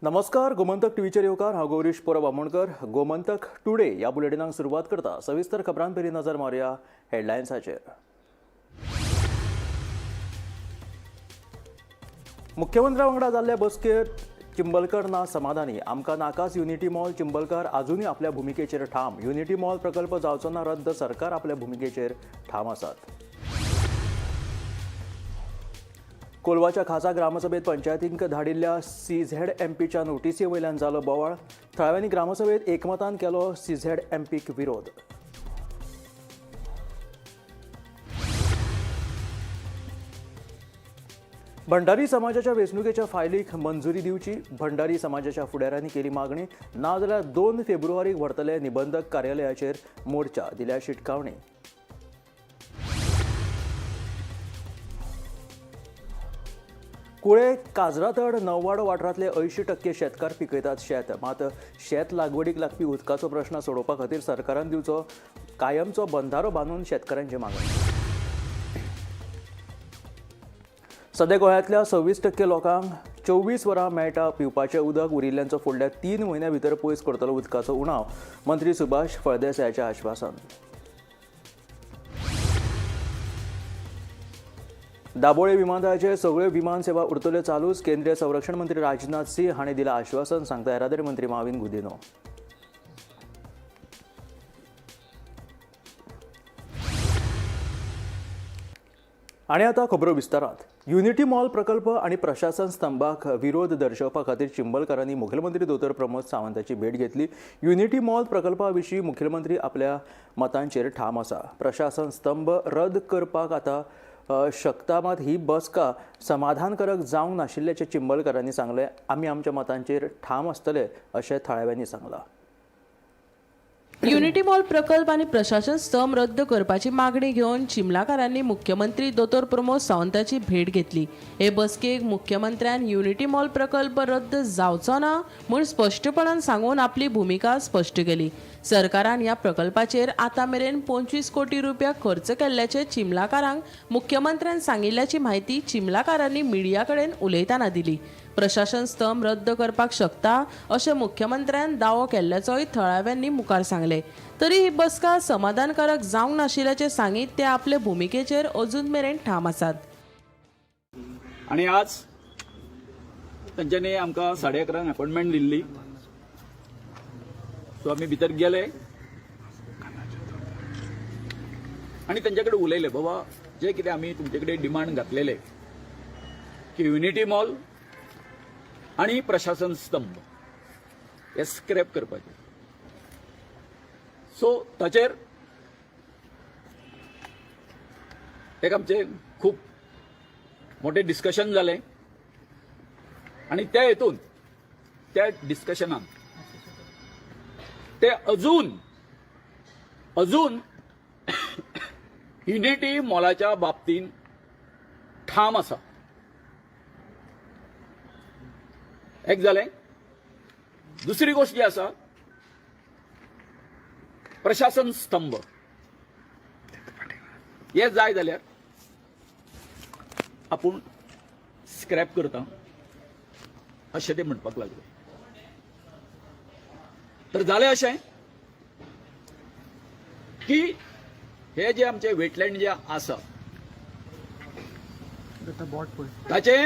नमस्कार, गोमंतक टीव्हीचेर येवकार. हांव गौरीश परब आमोणकर. गोमंतक टुडे ह्या बुलेटिनाक सुरवात करता. सविस्तर खबरां पयलीं नजर मारुया हेडलायन्साचेर. मुख्यमंत्र्या वांगडा जाल्ल्या बसकेत चिंबलकर ना समाधानी. आमकां नाकाच युनिटी मॉल, चिंबलकर अजुनूय आपल्या भुमिकेचेर ठाम. युनिटी मॉल प्रकल्प जावचो ना रद्द, सरकार आपल्या भुमिकेचेर ठाम आसात. कोलवाच्या खासा ग्रामसभेत पंचायतींक धाडिल्ल्या सीझेडएमपीच्या नोटीसी वयल्यान जालो बोवाळ. थळाव्यांनी ग्रामसभेत एकमतान केलो सीझेडएमपीक विरोध. भंडारी समाजाच्या वेंचणुकेच्या फायलीक मंजुरी दिवची, भंडारी समाजाच्या फुडाऱ्यांनी केली मागणी. नाजाल्यार 2 फेब्रुवारीक व्हरतले निबंधक कार्यालयाचेर मोर्चा, दिल्या शिटकावणी. कुळे काजरातड नववाडो वाठारांतले 80% शेतकार पिकयतात शेत. मात शेत लागवडीक लागपी उदकाचो प्रश्न सोडोवपा खातीर सरकारान दिवचो कायमचो बंधारो बांदून शेतकारांची मागणी. सध्या गोंयांतल्या 26% लोकांक 24 वरां मेळटा पिवपाचें उदक. उरिल्ल्यांचो फुडल्या 3 म्हयन्यां भितर पयस करतलो उदकाचो उणाव, मंत्री सुभाष फळदेसायाचें आश्वासन. दाबोळे विमानतळाचेर सगळ्यो विमान सेवा उरतल्यो चालूच, केंद्रीय संरक्षण मंत्री राजनाथ सिंह हांणी दिलां आश्वासन, सांगता येरादारी मंत्री माविन गुदिन्हो. आनी आतां खबरो विस्तारात. युनिटी मॉल प्रकल्प आनी प्रशासन स्तंभाक विरोध दर्शोवपा खातीर चिंबलकारांनी मुखेलमंत्री दोतोर प्रमोद सावंताची भेट घेतली. युनिटी मॉल प्रकल्पा विशीं मुखेलमंत्री आपल्या मतांचेर ठाम आसा. प्रशासन स्तंभ रद्द करपाक आतां शकता, मात ही बसका समाधानकारक जावंक नाशिल्ल्याचें चिंबलकारांनी सांगलें. आमी आमच्या मतांचेर ठाम आसतले अशें थळाव्यांनी सांगलां. युनिटी मॉल प्रकल्प आनी प्रशासन स्तंभ रद्द करपाची मागणी घेवन चिंबलाकारांनी मुख्यमंत्री दोतोर प्रमोद सावंताची भेट घेतली. हे बसकेक मुख्यमंत्र्यान युनिटी मॉल प्रकल्प रद्द जावचो ना म्हूण स्पश्टपणान सांगून आपली भुमिका स्पश्ट केली. सरकारान ह्या प्रकल्पाचेर आतां मेरेन 25 कोटी रुपया खर्च केल्ल्याचे चिंबलाकारांक मुख्यमंत्र्यान सांगिल्ल्याची म्हायती चिंबलाकारांनी मिडिया कडेन उलयतना दिली. प्रशासन स्तंभ रद्द करपाक शकता अशें मुख्यमंत्र्यान दावो केल्ल्याचोय थळाव्यांनी मुखार सांगलें. तरी ही बसका समाधानकारक जावंक नाशिल्ल्याचें सांगीत ते आपले भुमिकेचेर अजून मेरेन ठाम आसात. आनी आज तांच्यांनी आमकां 11:30 अपॉयंटमेंट दिल्ली. सो आमी भितर गेले आनी तांचे कडेन उलयले, बाबा जे कितें आमी तुमचे कडेन डिमांड घातलेले की युनिटी मॉल आनी प्रशासन स्तंभ हे स्क्रॅप करपाचे. सो ताचेर एक आमचे खूब मोठे डिस्कशन जालें आनी त्या हेतून त्या डिस्कशनान ते अजून अजून युनिटी मॉलाच्या बाबतीन ठाम आसा. एक जालें. दुसरी गोश्ट जी आसा, प्रशासन स्तंभ हे जाय जाल्यार आपूण स्क्रॅप करता अशें ते म्हणपाक लागले. तर जालें अशें की हे जे आमचे वेटलँड जे आसा ताचे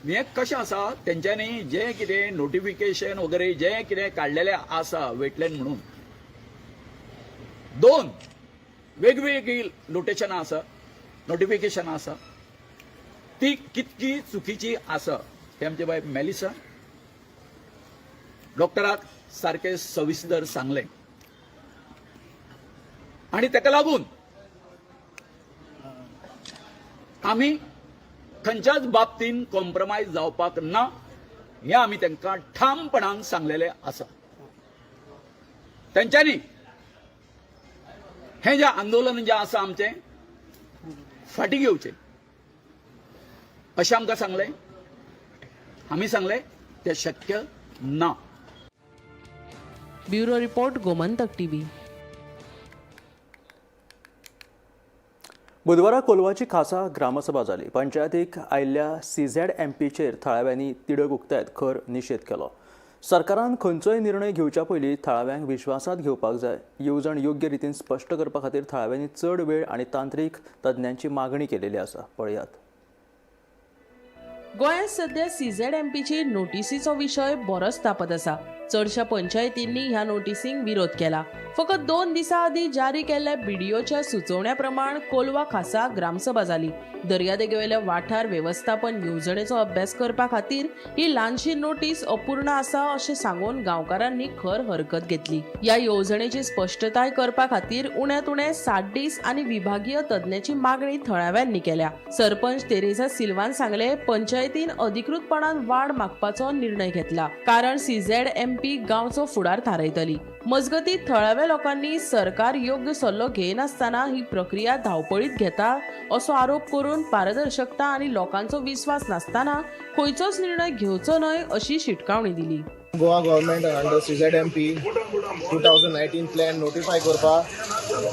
हें कशें आसा, तेंच्यांनी जें कितें नोटिफिकेशन वगैरे जें कितें काडलेलें आसा वेटलँड म्हणून 2 वेगवेगळी नोटेशनां आसा, नोटिफिकेशनां आसा, ती कितकी चुकीची आसा हें आमचे बाय मेलिसा डॉक्टराक सारकें सविस्तर सांगलें. आनी ताका लागून आमी खंयच्याच बाबतीन कॉम्प्रोमायज जावपाक ना हें आमी तांकां ठामपणान सांगलेलें आसा. तेंच्यांनी हें जें आंदोलन जें आसा आमचें फाटीं घेवचें अशें आमकां सांगलें. आमी सांगलें तें शक्य ना. Bureau report, Gomantak TV. बुधवारा कोलवाची खासा ग्रामसभा जाली. पंचायतीक आयिल्ल्या सीझेडएमपीचेर थळाव्यांनी तिडक उक्तायत खर निशेध केलो. सरकारान खंयचोय निर्णय घेवच्या पयलीं थळाव्यांक विश्वासांत घेवपाक जाय. येवजण योग्य रितीन स्पश्ट करपा खातीर थळाव्यांनी चड वेळ आनी तांत्रीक तज्ञांची मागणी केलेली आसा. पळयात. गोंयांत सध्या सीझेडएमपीची नोटीसीचो विशय बरोच तापत आसा. चडश्या पंचायतींनी ह्या नोटीसींक विरोध केला. फकत 2 दिसां आदीं जारी केल्ल्या बीडीओच्या सुचोवण्या प्रमाण कोलवा खासा ग्रामसभा जाली. दर्यादेगेवेल्या वाठार वेवस्थापन येवजणेचो अभ्यास करपा खातीर ही ल्हानशी नोटीस अपूर्ण आसा अशें सांगून गांवकारांनी खर हरकत घेतली. ह्या येवजणेची स्पश्टताय करपा खातीर उण्यांत उणे 60 दीस आनी विभागीय तज्ञाची मागणी थळाव्यांनी केल्या. सरपंच तेरेझा सिल्वान सांगले, पंचायतीन अधिकृतपणान वाड मागपाचो निर्णय घेतला, कारण सीझेडएमपी गांवचो फुडार थारायतली. मजगती थळाव्या लोकांनी सरकार योग्य सल्लो घेनासतना ही प्रक्रिया धांवपळीत घेता असो आरोप करून पारदर्शकता आनी लोकांचो विस्वास नासतना खंयचोच निर्णय घेवचो न्हय अशी शिटकावणी दिली. Goa government under CZMP 2019 plan notify करपाक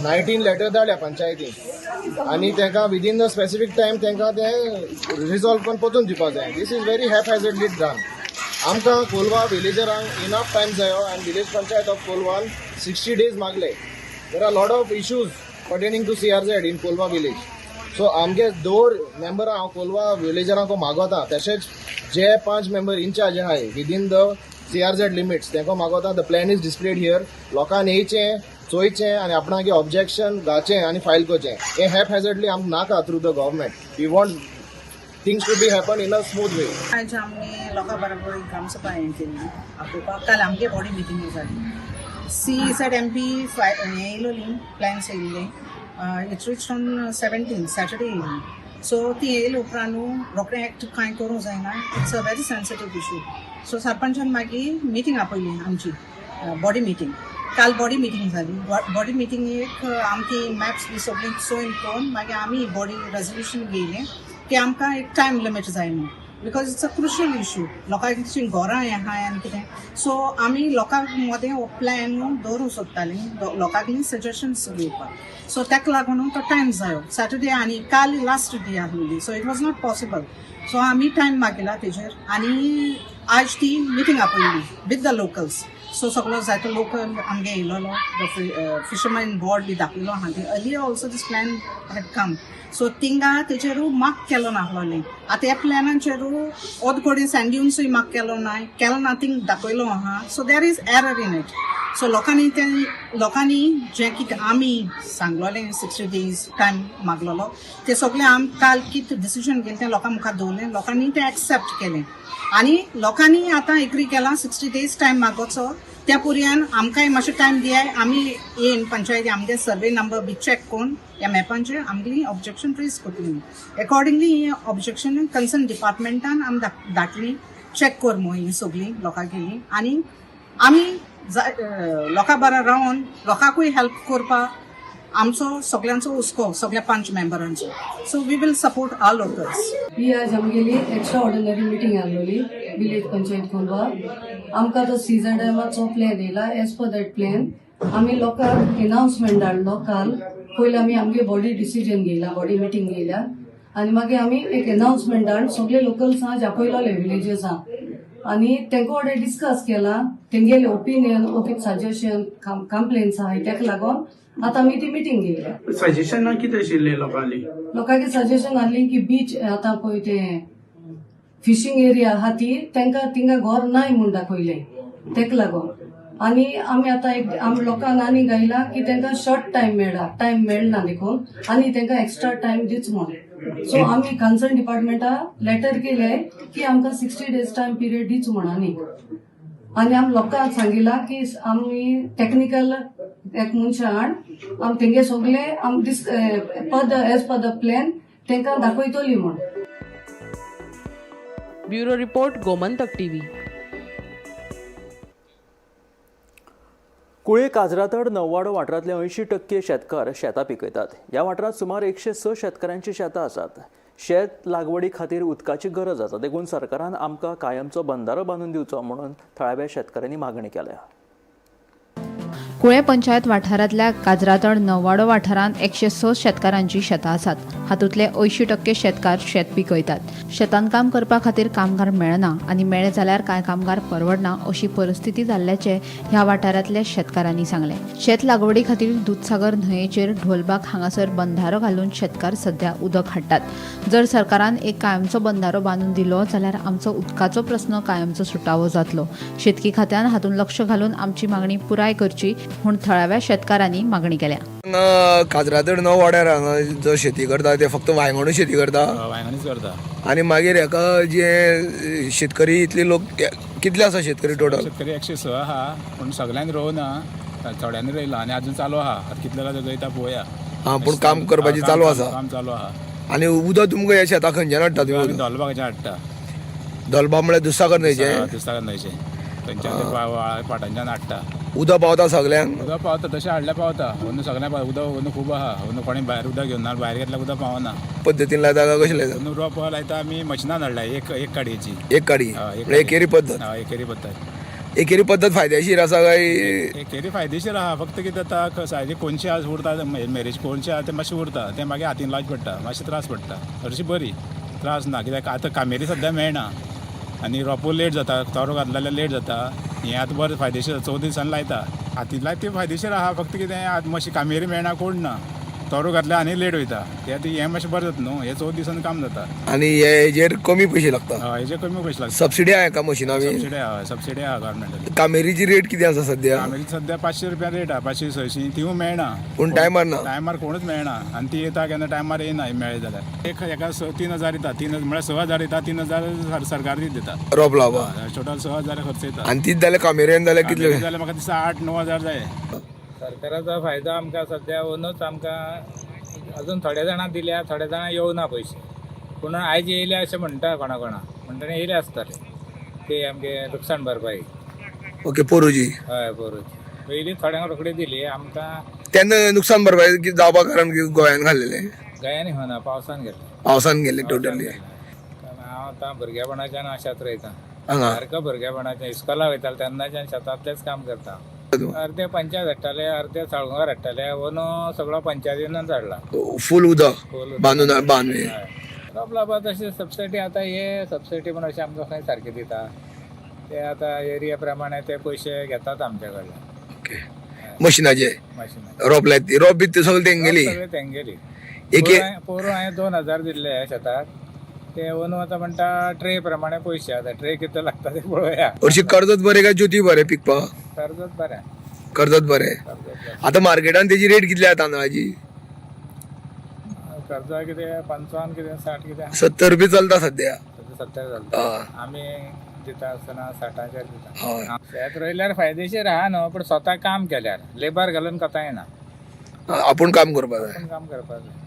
19 लेटर धाडल्या पंचायतीन आनी तांकां विदीन the specific time तांकां ते रिजॉल्व करून परतून दिवपाक जाय. This is very haphazardly done. आमकां कोलवा विलेजरांक इनफ टायम जायो आनी विलेज पंचायत ऑफ कोलवान 60 डेज मागले. There are lot of issues pertaining to CRZ in Colva village. So आमगे 2 मेंबरां हांव कोलवा विलेजरांक मागोता, तशेंच जे 5 मेंबर इनचार्ज आहाय विदीन the CRZ limits तांकां मागोता. The plan is displayed here. लोकांनी येयचें, चोयचें आनी आपणागे ऑब्जेक्शन घालचें आनी फायल करचें. हें हॅपहॅझर्डली आमकां नाका through the government. We want things to be happen in a smooth way. आयज आमी लोकां बरोबर ग्रामसभा हें केल्ली आपोवपाक. काल आमगे बॉडी मिटींग जाली. सीझेडएमपी हें येयलोली प्लॅन्स येयल्ले. It reach on 17 Saturday येयली. सो ती येयले उपरांत न्हू रोखडें एक्ट कांय करूंक जायना. It's a very sensitive issue. So सरपंचान मागीर मिटींग आपयली आमची बॉडी मिटींग. काल बॉडी मिटींग जाली. बॉडी मिटींगेक आमची मॅप्स बी सगळीं चोयन करून मागीर आमी बॉडी रेजोल्युशन घेयलें की आमकां एक टायम लिमीट जाय म्हणून, because it's a crucial issue. लोकांची घरां हें आहाय आनी कितें. सो आमी लोकां मदें हो प्लॅन दवरूंक सोदतालीं, लोकांनी सजेशन्स घेवपाक. सो ताका लागून तो टायम जायो सॅटर्डे आनी काल लास्ट डे आहली. So it was not possible. So आमी टायम मागयला तेजेर आनी आज ती मिटींग आपयली विथ the locals. सो सगळो जायतो लोकल आमगे येयलोलो, फिशरमॅन बोर्ड बी दाखयलो आहा. ती earlier also this plan had come. So थिंगा तेजेरू मार्क केलो नासलोलें. आतां ह्या प्लॅनाचेरू ओद कडेन सँड ड्युन्सूय मार्क केलो ना, केलो ना थिंग दाखयलो आहा. So there is error in it. So लोकांनी तें लोकांनी जें कितें आमी सांगलोलें 60 डेज टायम मागलोलो तें सगळें आम काल कितें डिसिजन घेतलें तें लोकां मुखार दवरलें. लोकांनी तें एक्सेप्ट केलें आनी लोकांनी आतां एग्री केलां 60 डेज टायम मागोचो. त्या पुरयान आमकांय मातशें टायम दियाय. आमी येन पंचायती आमगे सर्वे नंबर बी चॅक करून ह्या मॅपांचेर आमगेली ऑब्जेक्शन ट्रेस करतली. एकॉर्डिंगली ही ऑब्जेक्शन कन्सर्न डिपार्टमेंटान आमी धाडटली चॅक कर म्हूण ही सगळीं लोकांगेली. आनी आमी लोकां बरा रावन लोकांकूय हेल्प करपाक आमचो सगळ्यांचो हुस्को, सगळ्या 5 मेंबरांचो. So we will support all locals. ही आज आमगेली एक्स्ट्रा ऑर्डिनरी मिटींग आसलोली विलेज पंचायत कोलवा. आमकां तो सीझेडएमाचो प्लॅन येयला. एज पर that plan आमी लोकांक एनाउन्समेंट धाडलो काल. पयलीं आमी आमगे बॉडी डिसिजन घेयला, बॉडी मिटींग घेयल्या आनी मागीर आमी एक एनाउन्समेंट धाड सगळे लोकल्स आज आपयलोले विलेजर्सांक आनी तेंका वांगडा डिस्कस केला तेंगेले ओपिनियन ओ कितें सजेशन कंप्लेन्स आहाय. तेका लागून आतां आमी ती मिटींग घेयल्या. सजेशनां कितें आशिल्लें लोकांली? लोकांचे सजेशन आहली की बीच आतां पळय ते फिशींग एरिया आहा ती तांकां थिंगा घर नाय म्हूण दाखयलें तेका लागून. आनी आमी आतां एक आमी लोकांक आनी गायला की तांकां शॉर्ट टायम मेळ्ळा, टायम मेळना देखून आनी तांकां एक्स्ट्रा टायम दीच म्हूण. सो आमी कन्सर्न डिपार्टमेंटा लेटर केले की आमकां 60 डेज टायम पिरियड दीच म्हूण. आनी आनी आमी लोकांक सांगिलां की आमी टॅक्निकल एक मनशां हाड आमी तेंगे सगळे आमी dis per the as per the plan तांकां दाखयतली म्हूण. Bureau report, Gomantak TV. Kulem Kajratad Navwado वाठारांतले 80% शेतकार शेतां पिकयतात. ह्या वाठारांत सुमार 106 शेतकारांची शेतां आसात. शेत लागवडी खातीर उदकाची गरज आसा, देखून सरकारान आमकां कायमचो बंदारो बांदून दिवचो म्हणून थळाव्या शेतकारांनी मागणी केल्या. कुळें पंचायत वाठारांतल्या काजरातळ नवाडो वाठारांत 106 शेतकारांची शेतां आसात. हातूंतले 80% शेतकार शेत पिकयतात. शेतांत काम करपा खातीर कामगार मेळना आनी मेळ्ळे जाल्यार कांय कामगार परवडना अशी परिस्थिती जाल्ल्याचें ह्या वाठारांतल्या शेतकारांनी सांगलें. शेत लागवडी खातीर दुदसागर न्हंयेचेर ढोलबाग हांगासर बंधारो घालून शेतकार सध्या उदक हाडटात. जर सरकारान एक कायमचो बंधारो बांदून दिलो जाल्यार आमचो उदकाचो प्रस्न कायमचो सुटावो जातलो. शेतकी खात्यान हातूंत लक्ष घालून आमची मागणी पुराय करची म्हूण थळाव्या शेतकारांनी मागणी केल्या. काजरातड नव वाड्यार हांगा जो शेती करता ते फक्त वांयगणूच शेती करता, वांयगणूच करता. आनी मागीर हेका जे शेतकरी इतले लोक कितले आसा शेतकरी टोटल? शेतकरी 106 आहा, पूण सगळ्यांनी रोवना, थोड्यांनी रोयला आनी अजून चालू आहा. आतां कितले रोयता पळोवया. आं, पूण काम करपाची चालू आसा. काम चालू आहा. आनी उदक तुमकां ह्या शेतां खंयच्यान हाडटा तुमी? धोलबागाच्यान हाडटा. धोलबा म्हळ्यार दुधसागर न्हंयचें? दुधसागर न्हंयचें, थंयच्यान पाटांच्यान हाडटा. उदक पावता सगल्यांक? उदक पावता, तशें हाडल्यार पावता. अंदू सगळ्यांक पावता उदक, अंदू खूब आहा. अंदू कोणी भायर उदक घेवन ना, भायर घेतल्यार उदक पावना. पद्दतीन लायता काय कशें लायता? अंदू रोप लायता आमी, मशिनान हाडला एक काडयेची. एक काडी, एकेरी पद्दत. एकेरी पद्दत. एकेरी पद्दत फायदेशीर आसा काय? एकेरी फायदेशीर आहा, फक्त कितें जाता सायजी कोनशे आज उरता, मेरेज कोनशे आहा ते मातशें उरता, ते मागीर हातीन लावचे पडटा, मातशें त्रास पडटा. हरशीं बरी त्रास ना, कित्याक आतां कामेरी सद्या मेळना आनी रोपो लेट जाता, तोरो घातलो जाल्यार लेट जाता. हें आतां बरें फायदेशीर 14 दिसांनी लायता. हातीन लायता ती फायदेशीर आहा, फक्त कितें आतां मातशी कामेरी मेळना, कोण ना, तोरो घातल्यार आनी लेट वयता. ते आतां हें मातशें बरें जाता न्हू, हें 14 दिसांनी काम जाता. आनी हेजेर कमी पयशे लागता? हय, हेजेर कमी पयशे लागता. सबसिडी आहा का मशिना बी? सबसिडी आहा, सबसिडी आहा गव्हर्मेंटाची. कामेरीची रेट कितें आसा सद्या? कामेरी सद्या 500 रुपया रेट आहा, 500-600, तिवूय मेळना. पूण टायमार ना, टायमार कोणूच मेळना. आनी ती येता केन्ना टायमार येयना. मेळ्ळे जाल्यार एक हेका 3,000 येता, 3 म्हळ्यार 6,000 येता, 3,000 सरकार दिता रोप लावपा. टोटल 6,000 खर्च येता. आनी तीच जाल्यार कामेऱ्यान जाल्यार कितले? जाल्यार म्हाका दिसता 8-9 हजार जाय. सरकाराचो फायदो आमकां सद्या अंदूच आमकां अजून थोड्या जाणां दिल्या, थोड्या जाणां येवना पयशे. पूण आयज येयले अशें म्हणटा कोणा कोणा, म्हणटना येयले आसतले ते आमगे लुकसाण भरपाई. ओके, पोरूची? हय, पोरूची. पयलीं थोड्यांक रोखडी दिली आमकां. तेन्ना नुकसान भरपाई जावपा कारण गोंयान घाल्लेलें? गोंयांनी होना, पावसान गेल्लें. पावसान गेल्लें टोटली. हांव आतां भुरगेपणाच्यान शेत रोयता, सारको भुरगेपणाच्यान. इस्कोला वयतालो तेन्नाच्यान शेतांतलेंच काम करता. अर्दे पंचायत हाडटाले, अर्दे साळगांव हाडटाले. अंदू सगळो पंचायतीनूच हाडला. फूल उदक बांदून बांद. रोप लावपा तशी सबसिडी आतां हे सबसिडी पण अशें आमकां खंय सारकी दिता ते आतां एरिया प्रमाणे ते पयशे घेतात आमचे कडल्यान. मशिनाचे रोप लायत, रोप बी सगळें तेंगेली? सगळें तेंगेली. पोरूं हांवें 2,000 दिल्ले शेताक, ते अंदू आतां म्हणटा ट्रे प्रमाणे पयशे. आतां ट्रे कितले लागता ते पळोवया. हरशीं कर्जत बरें काय ज्योती बरें पिकपाक? कर्जत बरें. कर्जत बरें. आतां मार्केटान तेजी रेट कितली आहा तांदळाची? कर्जा कितें 55 कितें 60 कितें 70 रुपये चलता सद्या. 70 चलता. आमी दिता आसतना 60ाचेर दिता. शेत रोयल्यार फायदेशीर आहा न्हू, पूण स्वता काम केल्यार, लेबर घालून कोता येना. आपूण काम करपाक जाय. आपूण काम करपाक जाय.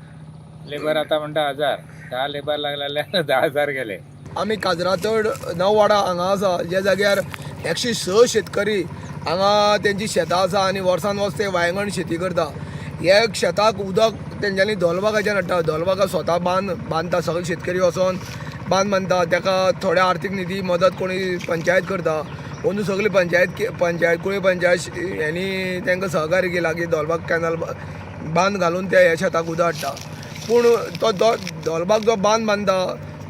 लेबर आतां म्हणटा 1,000, 10 लेबर लागले जाल्यार 10,000 गेले. आमी काजरातड नववाडा हांगा आसा, ज्या जाग्यार 106 शेतकरी हांगा तेंची शेतां आसा आनी वर्सान वर्स ते वांयगण शेती करता. ह्या शेताक उदक तेंच्यांनी धोलबागाच्यान हाडटा. धोलबागा स्वता बांद बांदता, सगळे शेतकरी वचोन बांद बांदता. तेका थोड्या आर्थीक निधी मदत कोणी पंचायत करता. अंदू सगळी पंचायत कुळी पंचायत ह्यांनी तांकां सहकार्य केलां की धोलबाग कॅनल बांद घालून ते ह्या शेताक उदक हाडटा. पूण तो धोलबाग जो बांद बांदता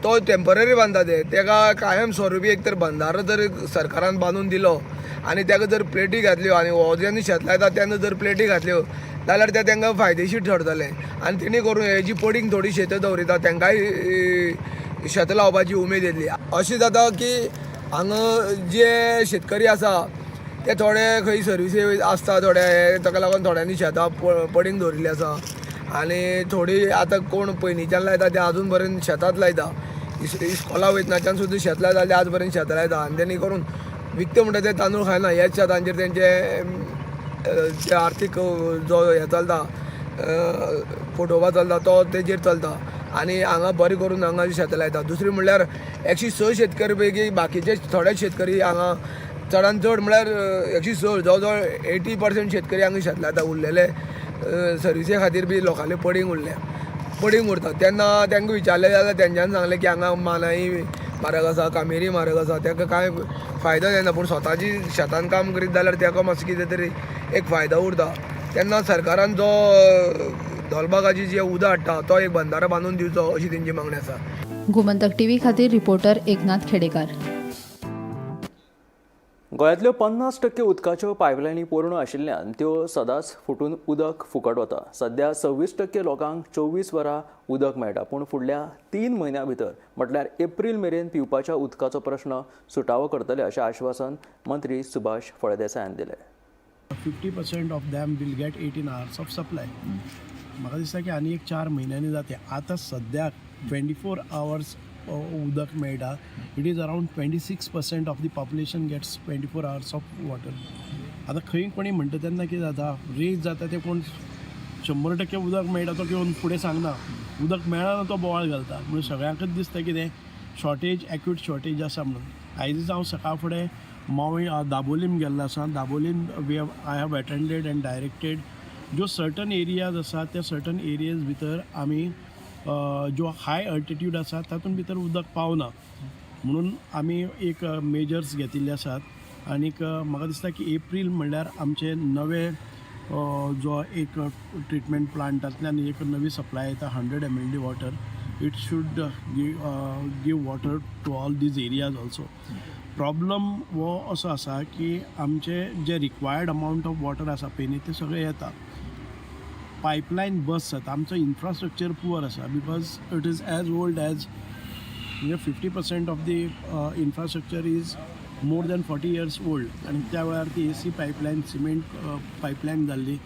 तो टेंपररी बांदता, ते तेका कायम स्वरुपी एक तर बंधारो जर सरकारान बांदून दिलो आनी तेका जर प्लेटी घातल्यो आनी हो जेन्ना शेत लायता तेन्ना जर प्लेटी घातल्यो जाल्यार ते तांकां फायदेशीर ठरतलें. आनी तेणी करून हे जी पडींग थोडी शेतां दवरिता तांकांय शेतां लावपाची उमेद येतली. अशें जाता की हांगा जे शेतकरी आसा ते थोडे खंय सर्विसी आसता, थोडे ताका लागून थोड्यांनी शेतां पडींग दवरिल्लीं आसा आनी थोडी आतां कोण पयलींच्यान लायता ते आजून पर्यंत शेतांत लायता. इस्कोला वयतनाच्यान सुद्दां शेत लायता ते आज पर्यंत शेतां लायता. आनी तेणी करून विकते म्हणटा ते तांदूळ खायना. ह्याच शेतांचेर तेंचे जे आर्थीक जो हें चलता, पोटोबा चलता, तो तेजेर चलता. आनी हांगा बरें करून हांगा शेतां लायता. दुसरी म्हणल्यार 106 शेतकरी पैकी बाकीचे थोडे शेतकरी हांगा चडान चड म्हणल्यार 106 जवळ जवळ 80% शेतकरी हांगा शेत लायता. उरलेले सर्विसे खातीर बी लोकांले पडींग उरले, पडींग उरता. तेन्ना तांकां विचारलें जाल्यार तेंच्यांनी सांगलें की हांगा मानाई म्हारग आसा, कामेरी म्हारग आसा, ताका कांय फायदो जायना. पूण स्वताची शेतान काम करीत जाल्यार ताका मातसो कितें तरी एक फायदो उरता. तेन्ना सरकारान जो धोलबागाची जे उदक हाडटा तो एक बंदारो बांदून दिवचो अशी तेंची मागणी आसा. गोमंतक टीव्ही खातीर रिपोर्टर एकनाथ खेडेकार. गोंयांतल्यो 50% उदकाच्यो पायपलायनी पोरण्यो आशिल्ल्यान त्यो सदांच फुटून उदक फुकट वता. सध्या 26% लोकांक 24 वरां उदक मेळटा, पूण फुडल्या 3 म्हयन्यां भितर म्हटल्यार एप्रील मेरेन पिवपाच्या उदकाचो प्रश्न सुटावो करतले अशें आश्वासन मंत्री सुभाष फळदेसायान दिलें. 50% of them will get 18 hours of supply. म्हाका दिसता की आनी एक 4 म्हयन्यांनी जाते. आतां सद्याक 24 आवर्स उदक मेळटा. It is around 26% of the population gets 24 hours of water. आतां खंय कोणी म्हणटा तेन्ना कितें जाता, रेज जाता, ते कोण 100% उदक मेळटा तो घेवन फुडें सांगना, उदक मेळना तो बोवाळ घालता. म्हणून सगळ्यांकच दिसता कितें शॉर्टेज, एक्यूट शॉर्टेज आसा म्हणून. आयजच हांव सकाळ फुडें मावळी दाबोलीम गेल्लो आसा. Dabolim we have I have attended and directed ज्यो सर्टन एरियाज आसा त्या सर्टन एरियाज भितर आमी ज्यो हाय अल्टिट्यूड आसा तातूंत भितर उदक पावना म्हणून आमी एक मेजर्स घेतिल्ले आसात. आनीक म्हाका दिसता की एप्रील म्हणल्यार आमचे नवे जो एक ट्रिटमेंट प्लांटांतल्यान एक नवी सप्लाय येता 100 MLD water, it should give water to all these areas also. Problem हो असो आसा की आमचे जे रिक्वायर्ड अमावंट ऑफ वॉटर आसा पळय न्ही, ते सगळें येता, पायपलायन बस जाता. आमचो इन्फ्रास्ट्रक्चर पुअर आसा because it is as old as, म्हणजे 50% of the infrastructure is more than 40 years old. आनी त्या वेळार ती AC pipeline, cement pipeline जाल्ली,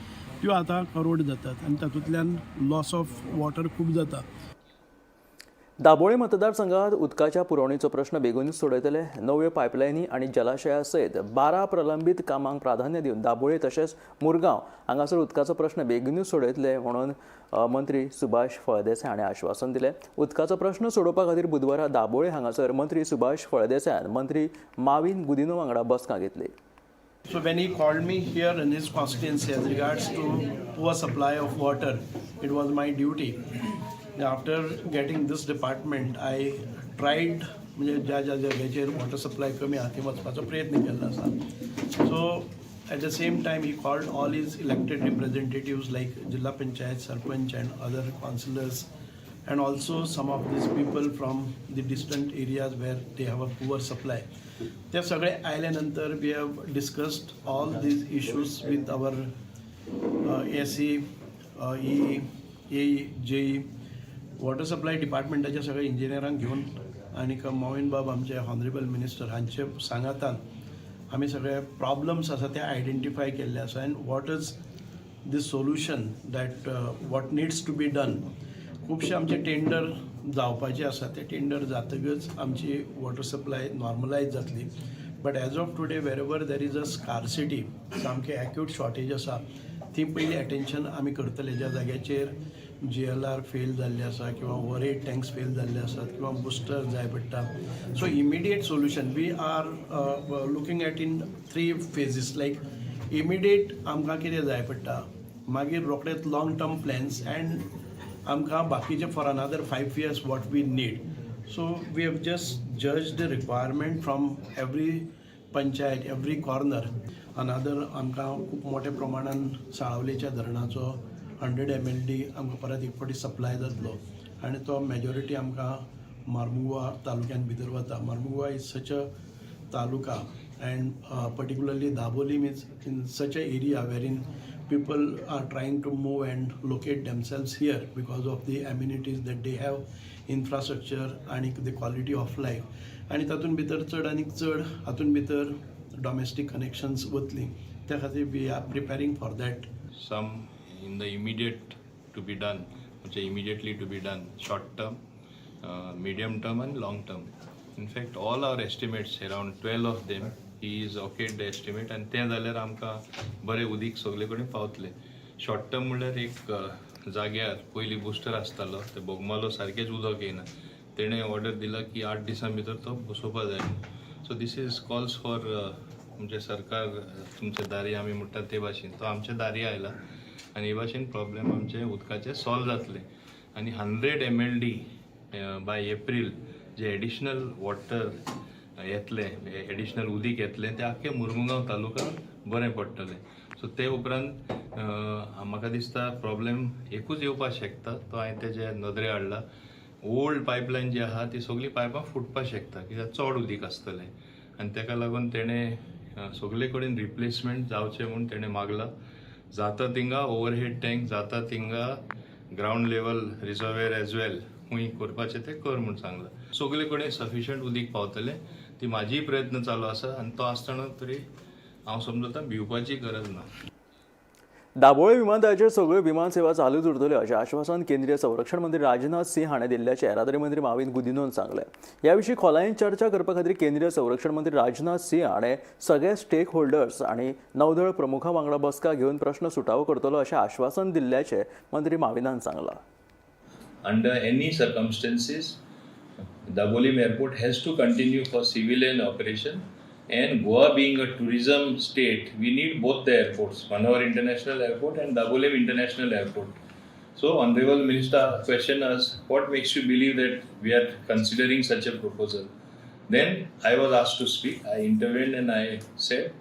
त्यो आतां करोड जातात आनी तातूंतल्यान लॉस ऑफ वॉटर खूब जाता. दाबोळे मतदारसंघात उदकाच्या पुरवणीचो प्रश्न बेगीनूच सोडयतले. नव्यो पायपलायनी आनी जलाशया सयत 12 प्रलंबीत कामांक प्राधान्य दिवन दाबोळे तशेंच मुरगांव हांगासर उदकाचो प्रश्न बेगीनूच सोडयतले म्हणून मंत्री सुभाष फळदेसाय हाणें आश्वासन दिलें. उदकाचो प्रश्न सोडोवपा खातीर बुधवारा दाबोळे हांगासर मंत्री सुभाष फळदेसायान मंत्री माविन गुदिनो वांगडा बसका घेतली. So when he called me here in his constituency as regards to poor supply of water, it was my duty. After getting this department, I tried, म्हणजे ज्या ज्या जाग्याचेर वॉटर सप्लाय कमी आहा थंय वचपाचो प्रयत्न केल्लो आसा. So at the same time he called all his elected representatives like Jilla Panchayat, Sarpanch and other councillors, and also some of these people from the distant areas where they have a poor supply. ते सगळे आयल्या नंतर we have discussed all these issues with our SE, E, A, JE, water supply डिपार्टमेंटाच्या सगळ्या इंजिनियरांक घेवन आनीक मोविन बाब आमचे honourable minister हांचे सांगातान आमी सगळे प्रॉब्लम्स आसा ते आयडेंटिफाय केल्ले आसा and what is the solution that what needs to be done. खुबशे आमचे टेंडर जावपाचे आसा, ते टेंडर जातकच आमची वॉटर सप्लाय नॉर्मलायज जातली. But as of today, wherever there is a scarcity, सामकें एक्यूट शॉर्टेज आसा, ती पयली अटेन्शन आमी करतले. ज्या जाग्याचेर GLR fail जाल्ले आसा किंवा ओवरहेड टँक्स फेल जाल्ले आसात किंवा बुस्टर जाय पडटा, so immediate solution we are looking at in three phases, like immediate आमकां कितें जाय पडटा, मागीर रोखडेच लाँग टर्म प्लॅन्स अँड आमकां बाकीचे for another 5 years what we need. So we have just judge the requirement from every panchayat, every corner. Another आमकां खूब मोठ्या प्रमाणान साळावलेच्या धरणाचो 100 MLD आमकां परत एक फावटी सप्लाय जातलो आनी तो मेजॉरिटी आमकां मार्मुगोवा तालुक्यान भितर वता. Marmugao is such a taluka and particularly Dabolim is in such a area wherein people are trying to move and locate themselves here because of the amenities that they have, infrastructure आणि the quality of life. आनी तातूंत भितर चड आनीक चड हातूंत भितर domestic connections वतलीं, त्या खातीर we are preparing for that. Some in the immediate to be done, which are immediately to be done, short term, medium term and long term. In fact, all our estimates, around 12 of them, he is okayed the estimate आनी तें जाल्यार आमकां बरें उदीक सगळे कडेन पावतलें. Short term म्हणल्यार एक जाग्यार पयलीं बुस्टर आसतालो, ते बोगमालो सारकेंच उदक येयना. तेणें ऑर्डर दिला की 8 दिसां भितर तो बसोवपा जाय. So this is calls for म्हणजे सरकार तुमच्या दारी आमी म्हणटात ते भाशेन तो आमच्या दारी आयला आनी हे भाशेन प्रॉब्लेम आमचे उदकाचे सॉल्व जातले. आनी 100 MLD by April J additional water येतलें, एडिशनल उदीक येतलें, तें आख्खें मुरमुगांव तालुका बरें पडटलें. सो ते उपरांत म्हाका दिसता प्रॉब्लेम एकूच येवपाक शकता, तो हांवें तेजे नदरे हाडला. ओल्ड पायपलायन जी आहा ती सगळीं पायपां फुटपाक शकता कित्याक चड उदीक आसतलें आनी तेका लागून तेणें सगळे कडेन रिप्लेसमेंट जावचें म्हूण तेणें मागलां. जाता थिंगा ओवरहेड टँक, जाता थिंगा ground level reservoir as well खूंय करपाचें तें कर म्हूण सांगलां. सगळे कडेन सफिशंट उदीक पावतलें, ती म्हाजीय प्रयत्न चालू आसा आनी तो आसतना तरी हांव समजता भिवपाची गरज ना. दाबोळे विमानतळाचेर सगळ्यो विमान सेवा चालूच उरतल्यो अशें आश्वासन केंद्रीय संरक्षण मंत्री राजनाथ सिंह हाणें दिल्ल्याचें येरादारी मंत्री माविन गुदिन्होन सांगलें. ह्या विशीं खोलायेन चर्चा करपा खातीर केंद्रीय संरक्षण मंत्री राजनाथ सिंह हाणें सगळे स्टेक होल्डर्स आनी नौदळ प्रमुखां वांगडा बसका घेवन प्रश्न सुटावो करतलो अशें आश्वासन दिल्ल्याचें मंत्री माविनान सांगलां. Under any circumstances, Dabolim Airport has to continue for civilian operation, and Goa being a tourism state, we need both the airports, Manohar International Airport and Dabolim International Airport. So, Honorable Minister questioned us, what makes you believe that we are considering such a proposal? Then I was asked to speak. I intervened and I said,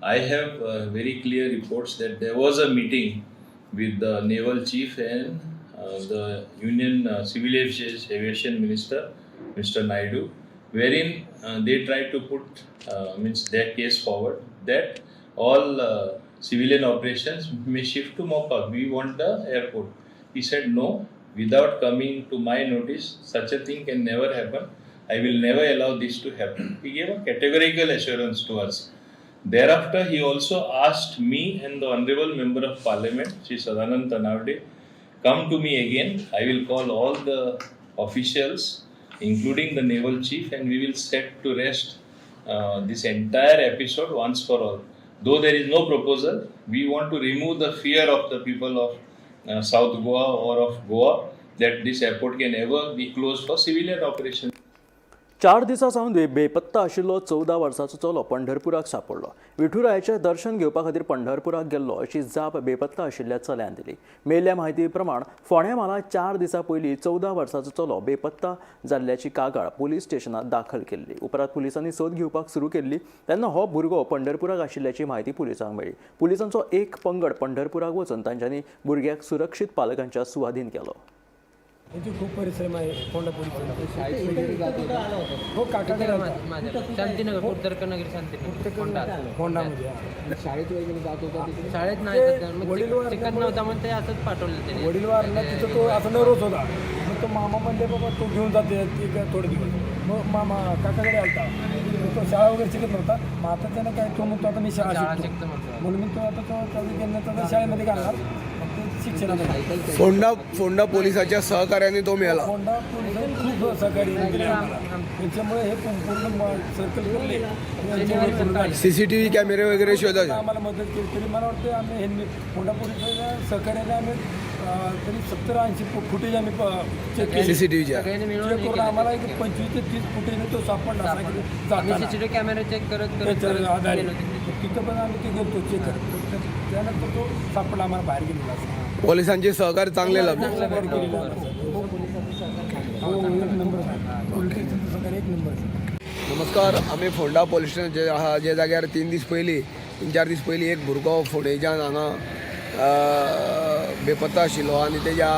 I have very clear reports that there was a meeting with the naval chief and the Union Civil Aviation Minister, Mr. Naidu, wherein they tried to put their case forward that all civilian operations may shift to Mopa. We want the airport. He said no, without coming to my notice, such a thing can never happen. I will never allow this to happen. He gave a categorical assurance to us. Thereafter, he also asked me and the Honorable Member of Parliament, Shri Sadanand Tanavde, come to me again. I will call all the officials, including the naval chief, and we will set to rest this entire episode once for all. Though there is no proposal, we want to remove the fear of the people of South Goa or of Goa that this airport can ever be closed for civilian operation. 4 दिसां सावन बेपत्ता आशिल्लो 14 वर्सांचो चलो पंढरपुराक सांपडलो. विठुरायाचें दर्शन घेवपा खातीर पंढरपुराक गेल्लो अशी जाप बेपत्ता आशिल्ल्या चल्यान दिली. मेळिल्ल्या म्हायती प्रमाण फोंड्या म्हालांत 4 दिसां पयलीं 14 वर्सांचो चलो बेपत्ता जाल्ल्याची कागाळ पुलीस स्टेशनांत दाखल केल्ली. उपरांत पुलिसांनी सोद घेवपाक सुरू केल्ली तेन्ना हो भुरगो पंढरपुराक आशिल्ल्याची म्हायती पुलिसांक मेळ्ळी. पुलिसांचो एक पंगड पंढरपुराक वचून तांच्यांनी भुरग्याक सुरक्षीत पालकांच्या सुवादीन केलो. त्यांचे खूप परिश्रम आहे फोंडा पोलिसांचे. हो, काकाकडे शांतीनगर, कुर्तरकनगर, शांतीनगर, फोंडामध्ये. शाळेत वगैरे जात होता? शाळेत नाही, वडील शिकत नव्हता म्हणून ते असंच पाठवलं त्याने. वडील वारला तिथं तो असं नर्वस होता. मग तो मामा म्हणले बाबा तो घेऊन जाते ते थोडे दिवस. मग मामा काकाकडे आलता, तो शाळा वगैरे शिकत नव्हता. मग आता त्यानं काय तो म्हणतो आता मी शाळा शिकतो म्हणून मी तो आता तो शाळेमध्ये घालणार. फोंडा फोंडा पोलिसाच्या सहकार्याने तो मिळाला. फोंडा पोलिसांनी खूप सहकार्य दिले आम्हाला, त्याच्यामुळे हे पूर्ण सर्कल करले. सीसीटीव्ही कॅमेरे वगैरे शोधायचे आम्हाला मदत केली. तरी मला वाटतं आम्ही ह्यांनी फोंडा पोलिसांच्या सहकार्याने आम्ही तरी 70-80 फुटेज आम्ही चेक केले सीसीटीव्हीच्या चेक करून आम्हाला एक 25 ते 30 फुटेज तो सापडला. सीसीटीव्ही कॅमेरे चेक करत करत आधारित तिथं पण आम्ही ते गेलो चेक करत, त्यानंतर तो सापडला आम्हाला बाहेर गेलेला. पोलिसांचे सहकार्य चांगले लाभले. नमस्कार, आमी फोंडा पोलीस स्टेशन जे आहा जे जाग्यार 3 दीस पयलीं 3-4 दीस पयलीं एक भुरगो फोंडेच्यान हांगा बेपत्ता आशिल्लो आनी तेज्या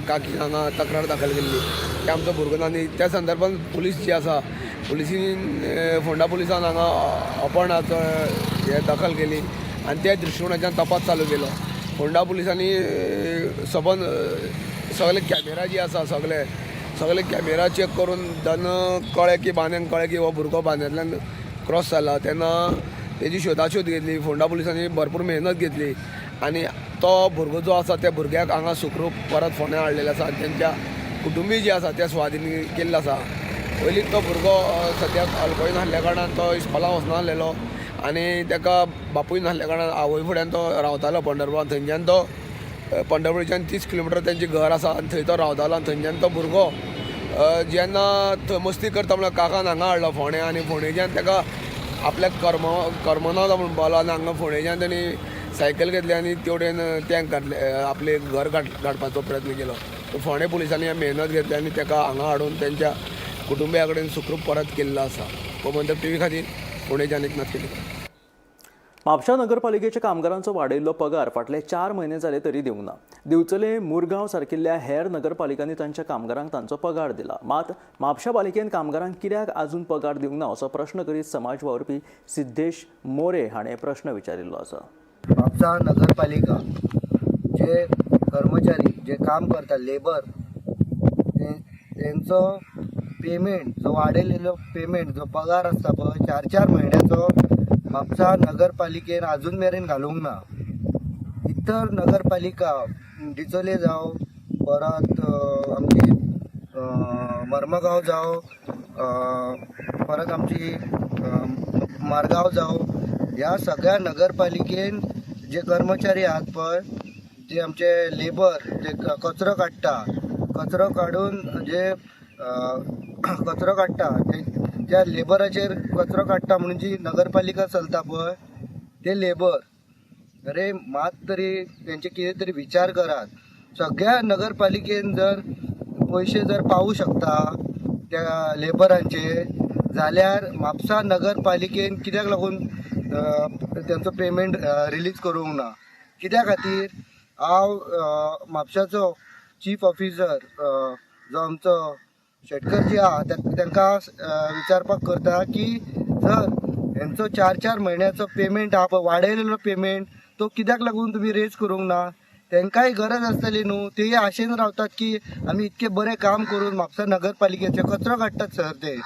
काकी हांगा तक्रार दाखल केल्ली की आमचो भुरगो ना. आनी त्या संदर्भान पुलीस जी आसा पुलिसीन फोंडा पुलिसान हांगा अपहरणाचो हे दखल केली आनी त्या दृश्टिकोणाच्यान तपास चालू केलो. फोंडा पुलिसांनी सबंद सगळे कॅमेरा जी आसा सगळे सगळे कॅमेरा चॅक करून जेन्ना कळ्ळें की बांद्यान कळ्ळें की हो भुरगो बांद्यांतल्यान क्रॉस जाला तेन्ना तेजी शोधाशोध घेतली. फोंडा पुलिसांनी भरपूर मेहनत घेतली आनी तो भुरगो जो आसा त्या भुरग्याक हांगा सुखरूप परत फोंड्या हाडलेलो आसा आनी तेंच्या कुटुंबीय जे आसा त्या स्वाधीन केल्लो आसा. पयलीं तो भुरगो सद्याक अल्कोहोल नासल्या कारणान तो इस्कोलाक वचनासलेलो आनी ताका बापूय नासल्या कारणान आवय फुड्यान तो रावतालो पंढरपुरान. थंयच्यान तो पंढरपूरच्यान 30 किलोमिटर तेंचें घर आसा आनी थंय तो रावतालो. आनी थंयच्यान तो भुरगो जेन्ना थंय मस्ती करता म्हणल्यार काकान हांगा हाडलो फोंड्या आनी फोंडेच्यान ताका आपल्याक कर्मना म्हणपाक लागलो आनी हांगा फोंडेच्यान तेणी सायकल घेतली आनी तेवटेन टँक घातले, आपले घर काडपाचो प्रयत्न केलो. फोंडें पुलिसांनी मेहनत घेतली आनी ताका हांगा हाडून तेंच्या कुटुंबिया कडेन सुखरूप परत केल्लो आसा. गोमंतक टीव्ही खातीर फोंडेच्यान एकनाथ केणेकर. म्हापशा नगरपालिकेच्या कामगारांचो वाडयल्लो पगार फाटले 4 म्हयने जाले तरी दिवंक ना. दिवचले, मुरगांव सारकिल्ल्या हेर नगरपालिकांनी तांच्या कामगारांक तांचो पगार दिला. मात म्हापशा पालिकेन कामगारांक कित्याक आजून पगार दिवंक ना असो प्रश्न करीत समाज वावुरपी सिद्धेश मोरे हाणें प्रश्न विचारिल्लो आसा. म्हापसा नगरपालिका जे कर्मचारी जे काम करता लेबर तेंचो पेमेंट जो वाडयलेलो पेमेंट जो पगार आसता पळय 4-4 म्हयन्याचो म्हापसा नगरपालिकेन अजून मेरेन घालूंक ना. इतर नगरपालिका डिचोले जावं, परत आमची मर्मगांव जावं, परत आमची मारगांव जावं, ह्या सगळ्या नगरपालिकेन जे कर्मचारी आहात पळय जे आमचे लेबर जे कचरो काडटा, कचरो काडून जे कचरो काडटा त्या लेबराचेर कचरो काडटा म्हणून जी नगरपालिका चलता पळय ते लेबर अरे मात तरी तेंचे कितें तरी विचार करात. सगळ्या नगरपालिकेन जर पयशे जर पावूं शकता त्या लेबरांचे जाल्यार म्हापसा नगरपालिकेन कित्याक लागून तेंचो पेमेंट रिलीज करूंक ना? कित्या खातीर? हांव म्हापशाचो चीफ ऑफिसर जो आमचो शेटकर जी आहा तांकां विचारपाक करता की सर हेंचो 4-4 म्हयन्याचो पेमेंट आहा पळय वाडयलेलो पेमेंट तो कित्याक लागून तुमी रेज करूंक ना? तांकांय गरज आसतली न्हू, तेय आशेन रावतात की आमी इतकें बरें काम करून म्हापसा नगरपालिकेचे कचरो काडटात सर, ते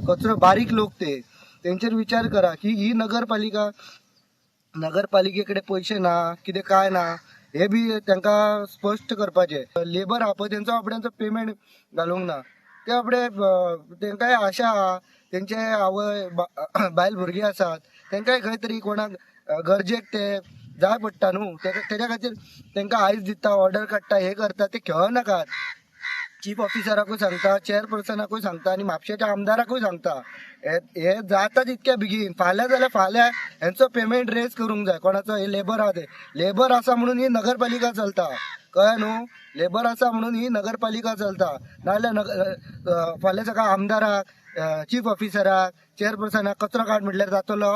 कचरो बारीक लोक ते तेंचेर विचार करा की ही नगरपालिका नगरपालिके कडेन पयशे ना कितें काय ना हे बी तांकां स्पश्ट करपाचें. लेबर आहा पळय तेंचो आपणाचो पेमेंट घालूंक ना, ते आपणे तांकांय आशा आहा, तेंचे आवय बायल भुरगीं आसात, तांकांय खंय तरी कोणाक गरजेक ते जाय पडटा न्हू, तेज्या खातीर तांकां आयज दिता, ऑर्डर काडटा, हे करता, ते खेळनाकात. चीफ ऑफिसराकूय सांगता, चेअरपर्सनाकूय सांगता आनी म्हापशेच्या आमदाराकूय सांगता, हे जाता तितक्या बेगीन फाल्यां जाल्यार फाल्यां हेंचो पेमेंट रेज करूंक जाय. कोणाचो हे लेबर आहा ते लेबर आसा म्हणून ही नगरपालिका चलता, कळ्ळें न्हू? लेबर आसा म्हणून ही नगरपालिका चलता, नाजाल्यार फाल्यां सकाळ आमदाराक, चीफ ऑफिसराक, चेअरपर्सनाक कचरो काड म्हटल्यार जातलो?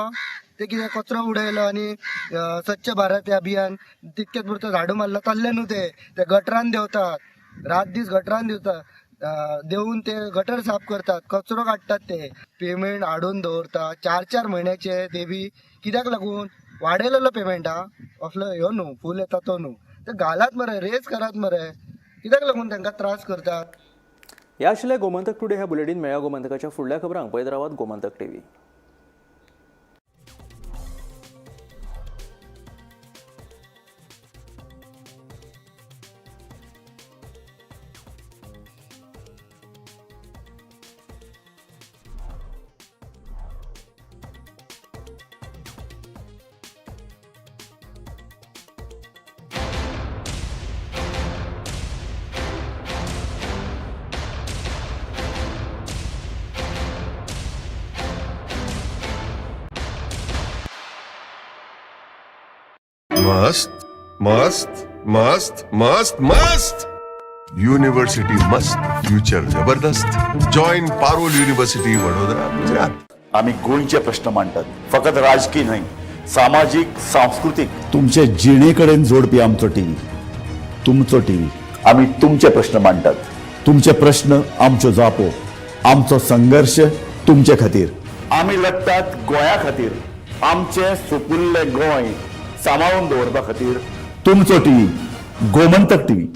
ते कितें कचरो उडयलो आनी स्वच्छ भारत हे अभियान तितकेच पुरतो झाडू मारलो चल्लें न्हू, ते गटरान देंवतात, रात दीस गटरान देंवतात, देवून ते गटर साफ करतात, कचरो काडटात, ते पेमेंट हाडून दवरता 4-4 म्हयन्याचे, ते बी कित्याक लागून वाडयलेलो पेमेंट आहा असलो ह्यो न्हू फूल येता तो न्हू, ते घालात मरे, रेज करात मरे, कित्याक लागून तांकां त्रास करतात? ह्या आशिल्लें गोमंतक टुडे ह्या बुलेटीन. मेळ्या गोमंतकाच्या फुडल्या खबरांक पळयत रावात गोमंतक टीव्ही. मस्त मस्त मस्त मस्त मस्त युनिव्हर्सिटी मस्त, फ्युचर जबरदस्त. Join Parul university, Vadodara, Gujarat. आम्ही गोंयचे प्रश्न मांडटात, फकत राजकीय न्हय, सामाजीक, सांस्कृतीक, तुमचे जिणेकडेन जोडपी आमचो टीव्ही, तुमचो टीव्ही. आम्ही तुमचे प्रश्न मांडटात, तुमचे प्रश्न आमच्यो जापो, आमचो संघर्ष तुमचे खातीर. आमी लढटात गोंया खातीर, आमचे सुपुल्ले गोंय सांबाळून दवरपा खातीर. तुमचो टीव्ही, गोमंतक टीव्ही.